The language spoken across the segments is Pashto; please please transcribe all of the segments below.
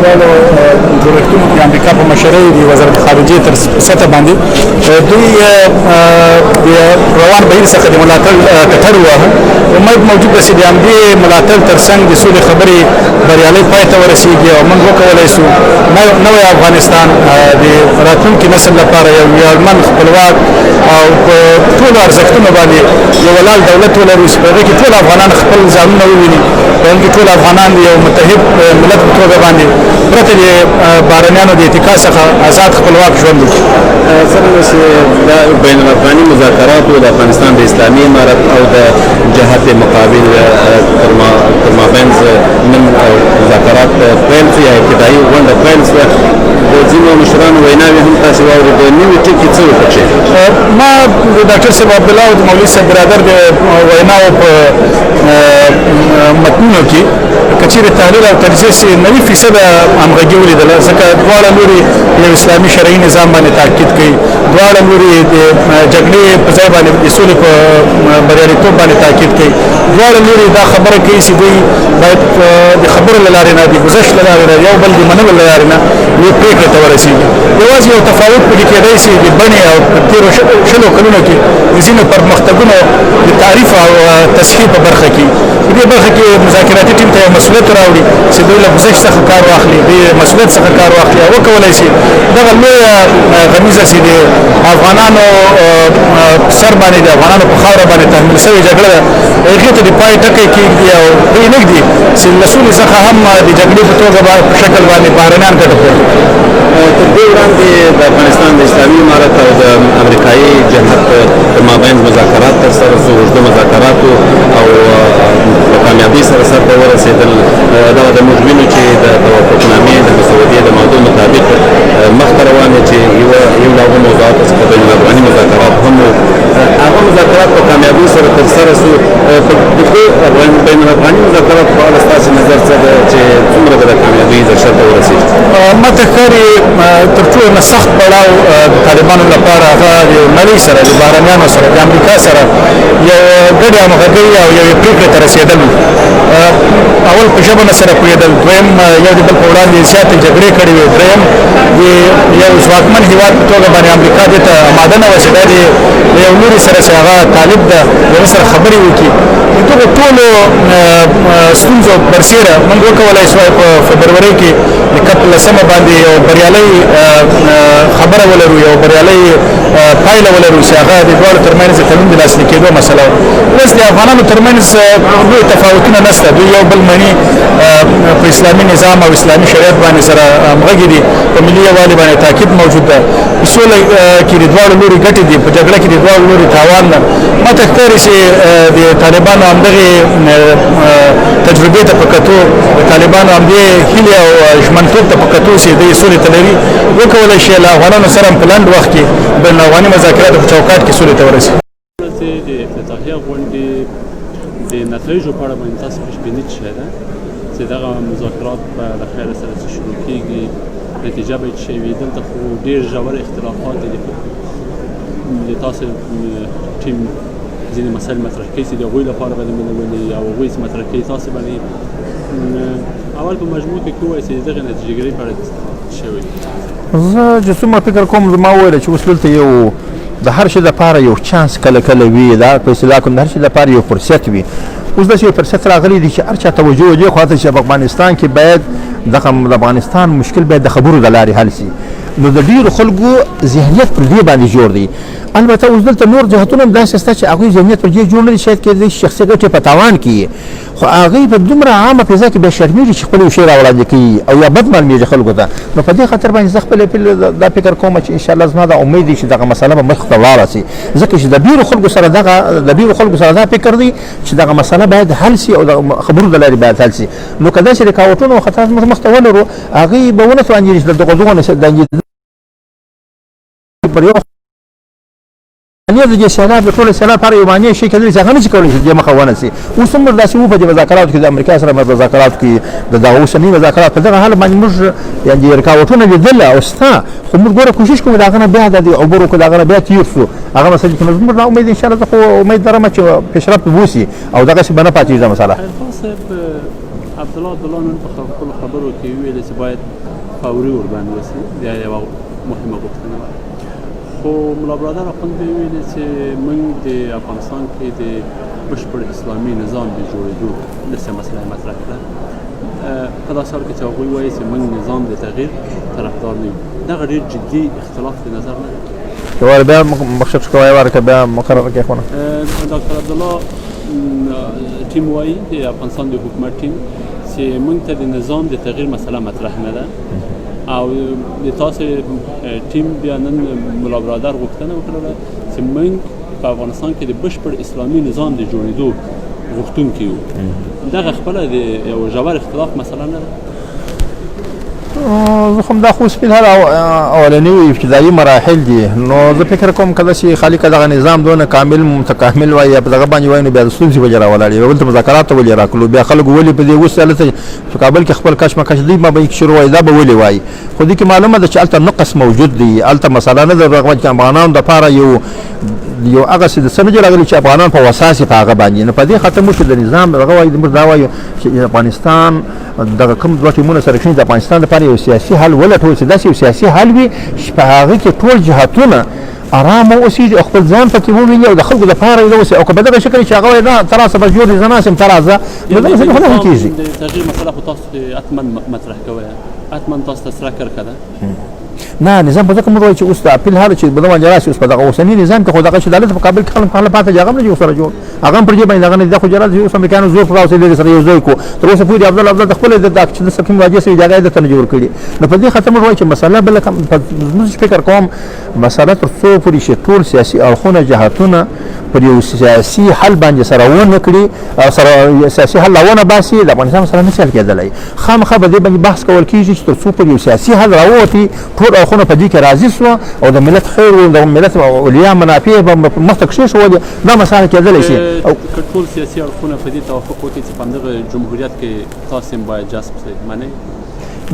نړیوالو جوړښتونو کې امریکا په مشرۍ د وزارت خارجه تر سطح باندې دوی د روان بهیر څخه د ملاتړ ټټر وواهه. امید موجود ده چې د همدې ملاتړ ترڅنګ د سولې خبرې بریالۍ پای ته ورسیږي او موږ وکولای شو نوی افغانستان د راتلونکي نسل لپاره یو ویاړمن، خپلواک او په ټولو ارزښتونو باندې یو ولاړ دولت ولرو چې په هغه کې ټول افغانان خپل ځانونه وویني، په هغه کې ټول افغانان د یو متحد ملت په توګه باندې پرته د بهرنیانو د اتکا څخه آزاد خپلواک ژوند وکړي. څرنګه چې د بین الافغاني مذاکراتو د افغانستان د اسلامي امارت او د جهت مقابل تر مابینځ نن مذاکرات پیل شو یا ابتدایي غونډه پیل شوه، د ځینو مشرانو ویناوې هم تاسې واورېدې، نوي ټکي څه وو پکښې؟ ما د ډاکټر صاحب عبدالله او د مولوي صاحب برادر د ویناو په متنونو کې که چیرې تحلیل او تجزیه شي 90% همغږي ولیدله، ځکه دواړه لوري یو اسلامي شرعي نظام باندې تاکید کوي، دواړه لوري د جګړې په ځای باندې د سولې په بریالیتوب باندې تاکید کوي، دواړه لوري دا خبره کوي چې دوی باید د خبرو له لارې نه، د ګذشت له لارې نه، یو بل د منلو له لارې نه یو پرېکړې ته ورسېږي. یوازې یو تفاوت پکې کېدای شي د بڼې او په تېرو 20 کلونو کې د ځینو پرمختګونو د تعریف او تصحیح په برخه کې. په دې برخه کې مذاکراتي ټیم ته یو مسؤلیت راوړي چې دوی له ګذشت څخه کار واخلي، دوی مسؤلیت څخه کار واخلي او وکولای شي دغه لویه غمیزه چې د افغانانو سر باندې، د افغانانو په خاوره باندې تحمیل شوې جګړه ده، هغې ته د پای ټکی کېږدي او پرې نه ږدي چې له سولې څخه هم د جګړې په توګه په شکل باندې بهرنیان ګټه پورته کړي. تر دې وړاندې د افغانستان د اسلامي امارت او د امریکایي جهت تر مابین مذاکرات ترسره شو، اوږده مذاکرات او په کامیابۍ سره سر ته ورسېدل. دغه د موږ وینو چې د توافقنامې د مسودې د مادو مطابق مخته روان دي چې یو له هغو موضوعاتو څخه بین الافغاني مذاکرات هم وو. هغه مذاکرات په کامیابۍ سره ترسره شو. د دې بین الافغاني مذاکراتو په اړه ستاسې نظر څه دی چې څومره به د کامیابۍ درشل ته ورسېږي؟ ما ته ښکاري تر ټولو نه سخت پړاو د طالبانو لپاره هغه یو نړۍ سره، د بهرنیانو سره، د امریکا سره یو ګډې همغږۍ او یوې پرېکړې ته رسېدل. اول په ژبه نه سره پوهېدل، دویم یو د بل په وړاندې زیاتې جګړې کړې وې، دریم د یو ځواکمن هیواد په توګه باندې امریکا دې ته آماده نه وه چې دا دې له یو لوري سره چې هغه طالب ده هغه سره خبرې وکړي. د دغو ټولو ستونزو برسېره موږ وکولای شوای په فبرورۍ کې د کب 10 باندې یو بریالۍ خبره ولرو، یو بریالۍ پایله ولرو چې هغه د دواړو ترمنځ د تړون د لاسلیک کېدو مسله وه. اوس د افغانانو ترمنځ لوی تفاوتونه نشته، دوی یو بل مني، په اسلامي نظام او اسلامي شریعت باندې سره همغږي دي، په ملي یووالي باندې تاکید موجود ده، په سوله کې د دواړو لوري ګټې دي، په جګړه کې د دواړو لوري تاوان ده. ما ته ښکاري چې د طالبانو همدغې تجربې ته په کتو، د طالبانو همدې هیلې او ژمنتوب ته په کتو چې دوی سولې ته لري، وکولای شي له افغانانو سره هم په لنډ وخت کې بین الافغاني مذاکراتو په چوکاټ کې سولې ته ورسي. د افتتاحیه غونډې د نتایجو په اړه باندې تاسو پیشبیني څه شی ده چې دغه مذاکرات به له خیره سره څه شروع کېږي، نتیجه به یې څه وي؟ دلته خو ډېر ژور اختلافات دي، د تاسو ټیم ځینې مسایل مطرح کوي چې د هغوی لپاره به د منولې او هغوی چې مطرح کوي تاسو باندې. اول په مجموع کې کوی چې دغه نتیجهګیرۍ په اړه څه وي؟ زه چې څومره فکر کوم، زما وویل چې اوس دلته یو د هر شي لپاره یو چانس کله کله وي، دا په اصطلاح کوم د هر شي لپاره یو فرصت وي. اوس داسې یو فرصت راغلی دی چې هر چا توجه دې خواته چې په افغانستان کې باید د افغانستان مشکل باید د خبرو د لارې حل شي. نو د ډېرو خلکو ذهنیت پر دې باندې جوړ دی. البته اوس دلته نور جهتونه هم داسې شته چې هغوی ذهنیت پر دې جوړ نه دي، شاید کېدای شي شخصي ګټې په تاوان کې یې، خو هغوی په دومره عامه فضا کې بیا شرمېږي چې خپل یو شی راوړاندې کوي او یا بد معلومېږي خلکو ته. نو په دې خاطر باندې زه خپل دا فکر کوم چې انشاءالله زما دا امید دی چې دغه مسله به مخ ته ولاړه شي، ځکه چې د ډېرو خلکو سره دغه د ډېرو خلکو سره دا فکر دی چې دغه مسله باید حل شي او د خبرو د لارې باید حل شي. نو که داسې رکاوټونه او خطرات موږ مخ ته ولرو، هغوی به ونه توانېږي چې د دغو دغو پر یو د دې سیلاب د ټولو سیلاب لپاره یو معنی شي کېدلی چې هغه نه شي کولی چې دې مخه ونیسي. اوس هم موږ داسې وو په دې مذاکراتو کې د امریکا سره مذاکراتو کې د دغه اوسني مذاکرات په دغه حال باندې موږ یعنې رکاوټونه لیدل او شته، خو موږ ګوره کوشش کوو د هغه نه بیا د دې عبور وکړو، د هغه نه بیا تېر شو هغه مسئلې کې. نو زموږ دا امید ان شاءالله زه خو امید لرم چې پیشرفت وشي او دغسې به نه پاتېږي دا مسله. خیرخواه صاحب، عبدالله عبدالله نن په خپلو خبرو کې ویل چې باید فوري اوربند وشي، دا یوه مهمه غوښتنه وه. خو ملا برادر اخوند به ویل چې موږ د افغانستان کې د بشپړ اسلامي نظام د جوړېدو داسې مسله مطرح کړه، په داسې حال کې چې هغوی وایي چې موږ نظام د تغییر طرفدار نه یو. دغه ډېر جدي اختلاف د نظر نه دی. یو بیا بخښه کوي ورکه بیا مقرر کې خونه ډاکټر عبدالله ټیم وایي، د افغانستان د حکومت ټیم، چې موږ ته د نظام د تغییر مسله مطرح نه ده، او د تاسو ټیم بیا نن ملا برادر غوښتنه وکړه چې موږ په افغانستان کې د بشپړ اسلامي نظام د جوړېدو غوښتونکي یو. دغه خپله د یو ژور اختلاف مسله نه ده. زه خو دا خو اوس فی الحال اولني ابتدایي مراحل دي، نو زه فکر کوم کله چې خالي که دغه نظام دونه کامل متکامل وای یا په دغه باندې وای، نو بیا د ستونزې ولې راولاړې، بیا دلته مذاکرات ولې راکړو، بیا خلکو ولې په دې اوس هلته په کابل کې خپل کشمکش دی ما به شروع وای، دا به ولې وای؟ خو دې کې معلومه ده چې هلته نقص موجود دی، هلته مسله نه ده چې افغانانو دپاره یو یو هغه څه د څه نه دي راغلي چې افغانان په وساسي په هغه باندې. نو په دې خاطر موږ د نظام دغه وایو، موږ دا وایو چې افغانستان دغه کوم دوه ټیمونه سره کښېني، د افغانستان لپاره یو سیاسي حل ولټول چې داسې یو سیاسي حل وي چې په هغه کې ټول جهتونه ارام واوسېږي او خپل ځان پکې وویني او د خلکو لپاره یې واوسي. او که په دغه شکل چې هغه وایي نه ته راسه بس جوړ دي، زه ناست یم، ته راځه، نو دغسې خو نه کېږي. د تغییر مسله خو تاسو حتما مطرح کوئ، حتما تاسو ته سره کرښه ده. نه نظام په ځکه موږ وایو چې اوس د اپیل حال چې په باندې راشي، اوس په دغه اوسني نظام کې خو دغه چې دلته په کابل کې خلک خلک پاتې دي، هغه هم نه دي سره جوړ، هغه هم پر دې باندې دغه نه دي. خو جلال چې اوس امریکایانو زور پر راوستي لري سره یو ځای کو، تر اوسه پورې عبدالله عبدالله د خپل د چې د سکیم راجع سوي جګړه د ته نه جوړ کړي. نو په دې خاطر موږ وایو چې مسله بله کوم زه فکر کوم مسله تر څو پورې چې ټول سیاسي اړخونه جهتونه پر یو سیاسي حل باندې سره ونه کړي او سره سیاسي حل راونه باسي، د افغانستان سره نه سیال کېدلی. خامخا به دې باندې بحث کول کېږي چې تر څو پر یو سیاسي حل راووتي، ټول اړخونه په دې کې راضي سوه او د ملت خیر او د ملت علیا منافع به مخته کښېښولې، دا مسله کېدلی شي. او که ټول سیاسي اړخونه په دې توافق وکړي چې په همدغه جمهوریت کې تاسې هم باید جذب شئ، منئ؟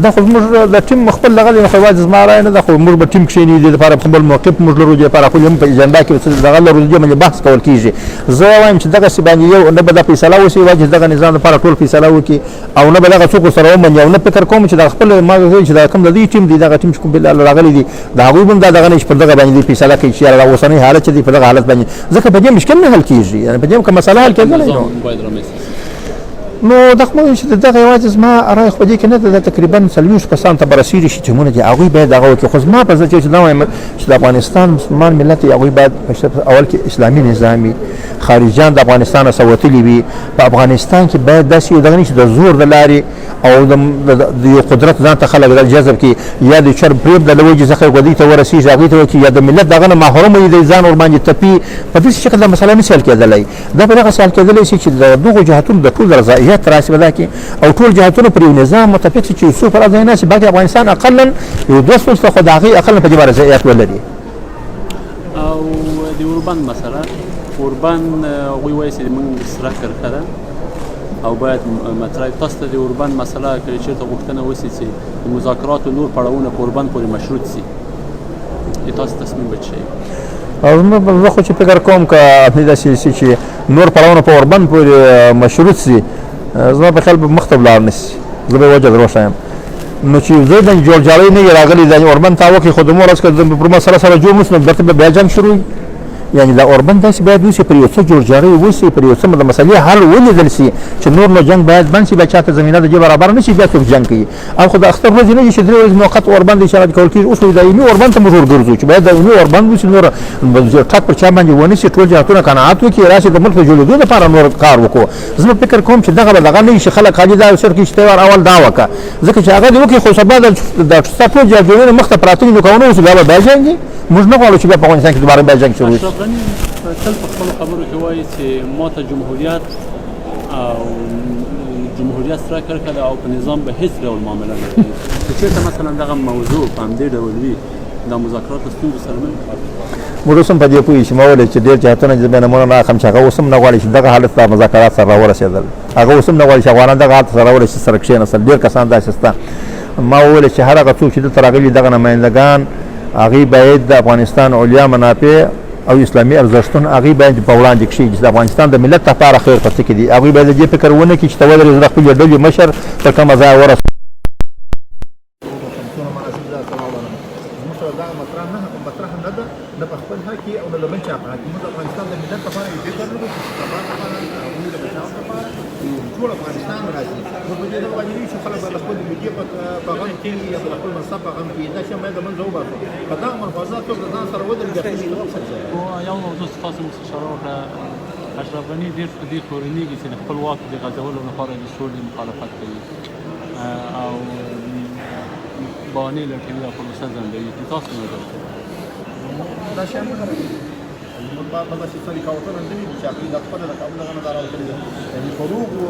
دا خو زموږ د ټیم خپل دغه دی، خو یوازې زما رایه نه ده، خو موږ به ټیم کښېني دې لپاره خپل موقف موږ لرو، دې لپاره خو هم په ایجنډا کې څه دغه لرو، دې باندې بحث کول کېږي. زه وایم چې دغسې باندې یو نه به دا فیصله وشي یوازې دغه نظام لپاره ټول فیصله وکړي او نه به دغه څوک ورسره ومني، او نه فکر کوم چې دغه خپل ما چې دا کوم د دې ټیم دی، دغه ټیم چې کوم بل راغلی دی، د هغوی به هم دا دغه نه چې پر دغه باندې فیصله کوي چې یاره دا اوسنی حالت چې دی په دغه حالت باندې، ځکه په دې مشکل نه حل کېږي، یعنې په دې که مسله حل کېدلی نو نو دا خو چې دغه یوازې زما رایه خو دې کې نه ده، دا تقریبا 40 کسان ته به رسېږي چې ټیمونه دي، هغوی باید دغه وکړي. خو زما په زړه چې دا وایم چې د افغانستان مسلمان ملت هغوی باید په اول کې اسلامي نظام وي، خارجیان د افغانستان څخه وتلي وي، په افغانستان کې باید داسې یو دغه نه چې د زور د لارې او د یو قدرت ځان ته خلک جذب کړي، یا د چرب پرېب د لوجې څخه ودی ته ورسېږي، هغوی ته وکړي، یا د ملت دغه نه محروم وي، د ځان ورباندې تپي، په داسې شکل دا مسله نه شي حل کېدلی. دا په دغسې حل کېدلی شي چې د دغو جهتونو د ټول رضایت راشي په دا کې، او ټول جهتونه پر یو نظام متفق شي چې یو څوک پر ځای نه شي، باقي افغانستان اقلا یو دوه څه خو د هغې اقلا په دې باندې رضایت ولري. او د اوربند مسله، اوربند هغوی وایي چې موږ سره کرښه ده او باید مطرح تاسو ته د اوربند مسله که چېرته غوښتنه وشي چې د مذاکراتو نور پړاوونه په اوربند پورې مشروط شي، د تاسو تصمیم به څه شي؟ او زه خو چې فکر کوم که داسې شي چې نور پړاوونه په اوربند پورې مشروط شي، زما په خیال به مخته ولاړ نه شي، زه به یې وجه در وښایم. نو چې زه د جوړجاړی نه راغلی د اوربند تا وکړي، خو د مور ورځ که پر مسله سره جوړ نه شو، نو بیرته به بیا جنګ شروع وي. یعنې دا اوربند داسې باید وشي، پر یو څه جوړجاړی وشي، پر یو څه د مسلې حل ولیدل شي چې نور نو جنګ باید بند شي، بیا چاته زمینه د دې برابره نه شي، بیا څوک جنګ کوي. او خو د اختر ورځې نه دي چې 3 ورځې موقت اوربند دی چې هغه کول کېږي، اوس خو دایمي اوربند ته موږ ورګرځو چې باید دایمي اوربند وشي، نور ټک پر چا باندې ونه شي، ټول جهتونه قناعت وکړي، راشي د ملک د جوړېدو لپاره نور کار وکړو. زه فکر کوم چې دغه به دغه نه وي چې خلک خالي دا سر کې چې ته اول دا وکړه، ځکه چې هغه دې وکړي خو سبا د ستا ټول جهتونه مخته پراته دي، نو که ونه اوسي بیا به بیا جنګ وي. موږ نه غواړو چې بیا په افغانستان کې دوباره بیا جنګ شروع شي. اشرف غني تل په خپلو خبرو کې وایي چې ما ته جمهوریت او جمهوریت سره کرښه ده او په نظام به هیڅ ډول معامله نه کوي. که چېرته مثلا دغه موضوع په همدې ډول وي، دا مذاکرات له ستونزو سره نه مخالف. موږ اوس هم په دې پوه چې ما وویل چې ډېر جهتونه چې به نمونه نه اخلم چې هغه اوس هم نه غواړي چې دغه حالت ته مذاکرات سره راورسېدل، هغه اوس هم نه غواړي چې افغانان دغه حالت سره راورسېږي سره کښېناستل. ډېر کسان داسې شته. ما وویل چې هر هغه څوک چې دلته راغلي دغه نمایندګان هغوی باید د افغانستان علیا منافع او اسلامي ارزښتونه هغوی باید په وړاندې کښېږدي چې د افغانستان د ملت لپاره خیر په څه کې دي. هغوی باید د دې فکر ونه کړي چې ته ودرېږې د خپلې ډلې مشر تر کومه ځایه ورسوم. دا سره زموږ سره دا مطرح نه مطرح نه ده، نه په خپل حق کې او نه له بل چا په حق کې. موږ د افغانستان د ملت لپاره یو فکر لرو چې سبا لپاره، هغوی د بچیانو لپاره یو جوړ افغانستان راځي. موږ په دې دغه باندې نه یو چې خلک به د خپل بودیجې په غم کې وي یا به د خپل منصب په غم کې وي. دا شی باید له منځه وباسو. که دغه ملحوظات څوک له ځان سره ودرېږي، خپل ملت سره یو موضوع چې تاسو موږ اشاره وکړه، اشرف غني ډېر په دې تورنېږي چې د خپل واک د غځولو لپاره د سولې مخالفت کوي او بهانې لټوي او پروسه ځنډوي. د تاسو نظر څه دی؟ دا شیان نه راځي. موږ به داسې څه رکاوټونه نه وي چې هغوی د خپله د کابل دغه نه دا راوتلي ده. یعنې په روغو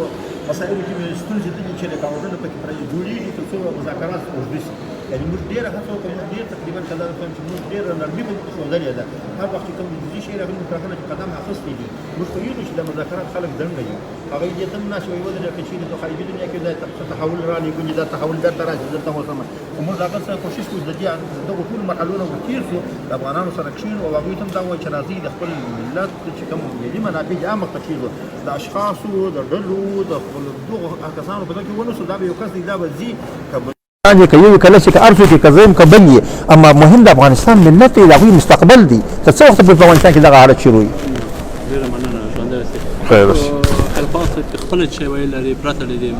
مسایلو کې مې ستونزې دي چې رکاوټونه پکې پرې جوړېږي تر څو مذاکرات اوږده شي. یعنې موږ ډېره هڅه وکړه، موږ ډېر تقریبا که دا چې موږ ډېره نرمي په دې ښودلې ده. هر وخت چې کوم جزئي شی راغلي، موږ هغه چې قدم اخیستی دي. موږ پوهېږو چې د مذاکرات خلک ځنډوي. هغوی دې ته هم ناست وایي، ودرېږه، که چېرې په خارجي دنیا کې دا تحول راغلی، ګوندې دا تحول درته راشي، دلته موسمه. خو موږ هغه څه کوشش کوو چې د دې دغو ټولو مرحلو نه ورتېر شو، د افغانانو سره کښېنو او هغوی ته هم دا ووایو چې راځئ د خپل ملت چې کوم ملي منافع دي هغه مخ ته کښېږدو. د اشخاصو، د ډلو، د خپلو دغو کسانو په دغه کې ونه شو. دا به یو کس دی، دا به ځي که باندې که یو کله چې که هر څوک که زه یم که بل یې، اما مهم د افغانستان ملت دی، د هغوی مستقبل دی. تر څه وخته پورې په افغانستان کې دغه حالت شروع وي؟ ډېره مننه، ژوندی اوسئ. خیر اوسئ. خیرخواه صاحب که خپله څه ویل لري پرته له دې.